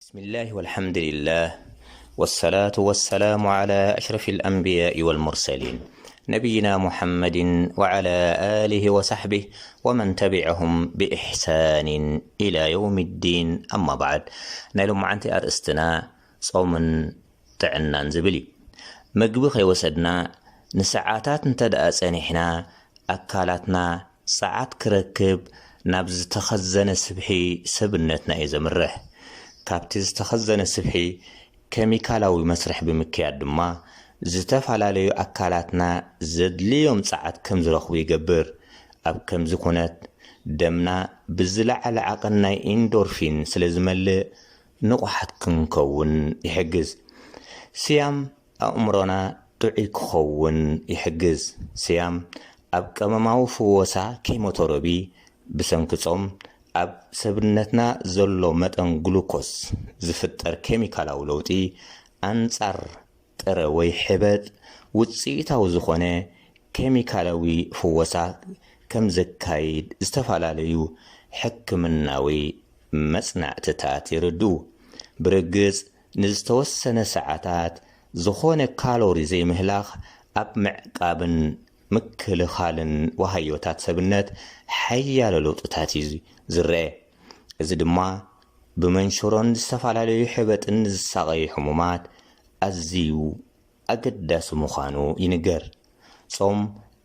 بسم الله والحمد لله، والصلاة والسلام على أشرف الأنبياء والمرسلين، نبينا محمد وعلى آله وصحبه ومن تبعهم بإحسان إلى يوم الدين. أما بعد، ናይ ሎማዓንቲ ኣርእስትና ጾምን ጥዕናን ዝብል እዩ። ምግቢ ከይወሰድና ንሰዓታት እንተ ደኣ ጸኒሕና፣ ኣካላትና ጸዓት ክረክብ ናብ ዝተኸዘነ ስብሒ ሰብነትና እዩ ዘምርሕ። ካብቲ ዝተኸዘነ ስብሒ ኬሚካላዊ መስርሕ ብምክያድ ድማ፣ ዝተፈላለዩ ኣካላትና ዘድልዮም ጸዓት ከም ዝረኽቡ ይገብር። ኣብ ከምዚ ኩነት፣ ደምና ብዝለዓለ ዓቐን ናይ ኢንዶርፊን ስለ ዝመልእ፣ ንቑሓት ክንከውን ይሕግዝ። ስያም ኣእምሮና ጥዑይ ክኸውን ይሕግዝ። ስያም ኣብ ቀመማዊ ፍወሳ ኬሞተሮቢ፣ ብሰንኪ ጾም ኣብ ሰብነትና ዘሎ መጠን ግሉኮስ ዝፍጠር ኬሚካላዊ ለውጢ፣ ኣንጻር ጥረ ወይ ሕበጥ ውጽኢታዊ ዝኾነ ኬሚካላዊ ፍወሳ ከም ዘካይድ ዝተፈላለዩ ሕክምናዊ መጽናዕትታት የረድኡ። ብርግጽ፣ ንዝተወሰነ ሰዓታት ዝኾነ ካሎሪ ዘይምህላኽ ኣብ ምዕቃብን ምክልኻልን ዋሃዮታት ሰብነት ሓያሎ ለውጥታት እዩ ዝረአ። እዚ ድማ ብመንሽሮን ዝተፈላለዩ ሕበጥን ዝሳቐዩ ሕሙማት ኣዝዩ ኣገዳሲ ምዃኑ ይንገር። ጾም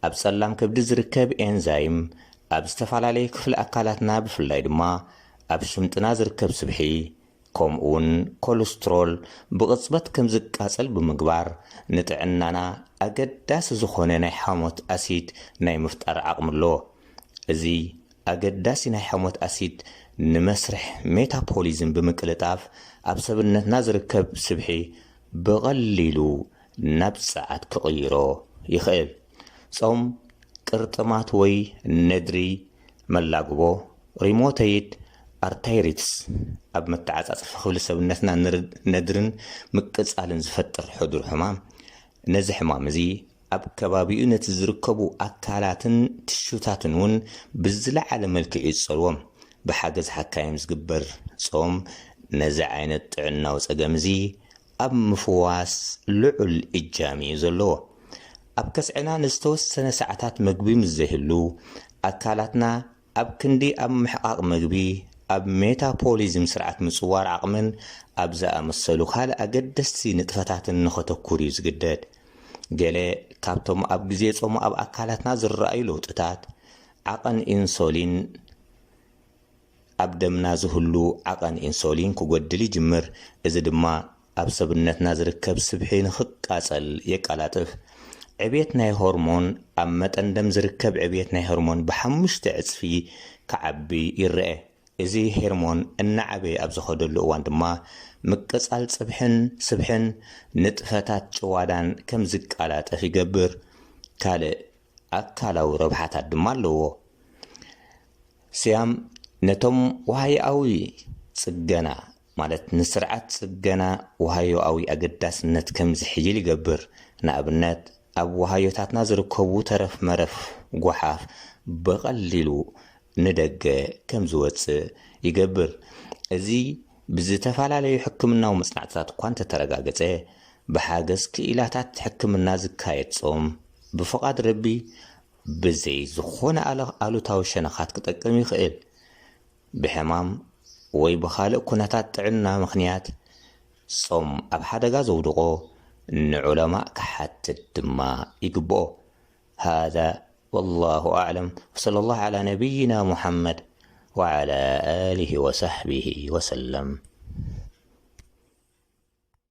ኣብ ጸላም ከብዲ ዝርከብ ኤንዛይም ኣብ ዝተፈላለዩ ክፍሊ ኣካላትና፣ ብፍላይ ድማ ኣብ ሽምጥና ዝርከብ ስብሒ፣ ከምኡውን ኮለስትሮል ብቕጽበት ከም ዝቃጸል ብምግባር፣ ንጥዕናና ኣገዳሲ ዝኾነ ናይ ሓሞት ኣሲድ ናይ ምፍጣር ዓቕሚ ኣለዎ። እዚ ኣገዳሲ ናይ ሓሞት ኣሲድ ንመስርሕ ሜታቦሊዝም ብምቅልጣፍ፣ ኣብ ሰብነትና ዝርከብ ስብሒ ብቐሊሉ ናብ ጸዓት ክቕይሮ ይኽእል። ጾም ቅርጥማት ወይ ነድሪ መላግቦ፣ ሪሞተይድ ኣርታይሪትስ፣ ኣብ መተዓጻጸፊ ክፍሊ ሰብነትና ንር-፣ ነድርን ምቅጻልን ዝፈጥር ሕዱር ሕማም፣ ነዚ ሕማም እዚ ኣብ ከባቢኡ ነቲ ዝርከቡ ኣካላትን ትሹታትን እውን ብዝለዓለ መልክዕ እዩ ዝጸልዎም። ብሓገዝ ሓካይም ዝግበር ጾም ነዚ ዓይነት ጥዕናዊ ጸገም እዚ ኣብ ምፍዋስ ልዑል እጃም እዩ ዘለዎ። ኣብ ከስዕና ንዝተወሰነ ሰዓታት መግቢ ምስ ዘይህሉ፣ ኣካላትና ኣብ ክንዲ ኣብ ምሕቃቕ መግቢ፣ ኣብ ሜታቦሊዝም ስርዓት ምጽዋር ዓቕምን ኣብ ዝኣመሰሉ ካልእ ኣገደስቲ ንጥፈታትን ንኸተኩር እዩ ዝግደድ። ገለ ካብቶም ኣብ ግዜ ጾም ኣብ ኣካላትና ዝረኣዩ ለውጥታት፣ ዓቐን ኢንሶሊን፣ ኣብ ደምና ዝህሉ ዓቐን ኢንሶሊን ክጎድል ይጅምር። እዚ ድማ ኣብ ሰብነትና ዝርከብ ስብሒ ንኽቃጸል የቀላጥፍ። ዕብየት ናይ ሆርሞን፣ ኣብ መጠን ደም ዝርከብ ዕብየት ናይ ሆርሞን ብሓሙሽተ ዕጽፊ ክዓቢ ይረአ። እዚ ሄርሞን እናዓበየ ኣብ ዝኸደሉ እዋን ድማ፣ ምቅጻል ጽብሕን ስብሕን ንጥፈታት ጭዋዳን ከም ዝቀላጠፍ ይገብር። ካልእ ኣካላዊ ረብሓታት ድማ ኣለዎ። ስያም ነቶም ዋሃዮኣዊ ጽገና፣ ማለት ንስርዓት ጽገና ዋሃዮኣዊ ኣገዳስነት ከም ዝሕይል ይገብር። ንኣብነት፣ ኣብ ዋሃዮታትና ዝርከቡ ተረፍ መረፍ ጓሓፍ ብቐሊሉ ንደገ ከም ዝወጽእ ይገብር። እዚ ብዝተፈላለዩ ሕክምናዊ መጽናዕትታት እኳ እንተተረጋገጸ፣ ብሓገዝ ክኢላታት ሕክምና ዝካየድ ጾም፣ ብፍቓድ ረቢ ብዘይ ዝኾነ ኣለ-፣ ኣሉታዊ ሸነኻት ክጠቅም ይኽእል። ብሕማም ወይ ብኻልእ ኩነታት ጥዕና ምኽንያት ጾም ኣብ ሓደጋ ዘውድቖ ንዑለማእ ክሓትት ድማ ይግብኦ። ሃዛ ወላሁ ኣዕለም፣ ወሰለ ላሁ ዓላ ነቢይና ሙሓመድ ወዓላ ኣሊሂ ወሰሕቢሂ ወሰለም።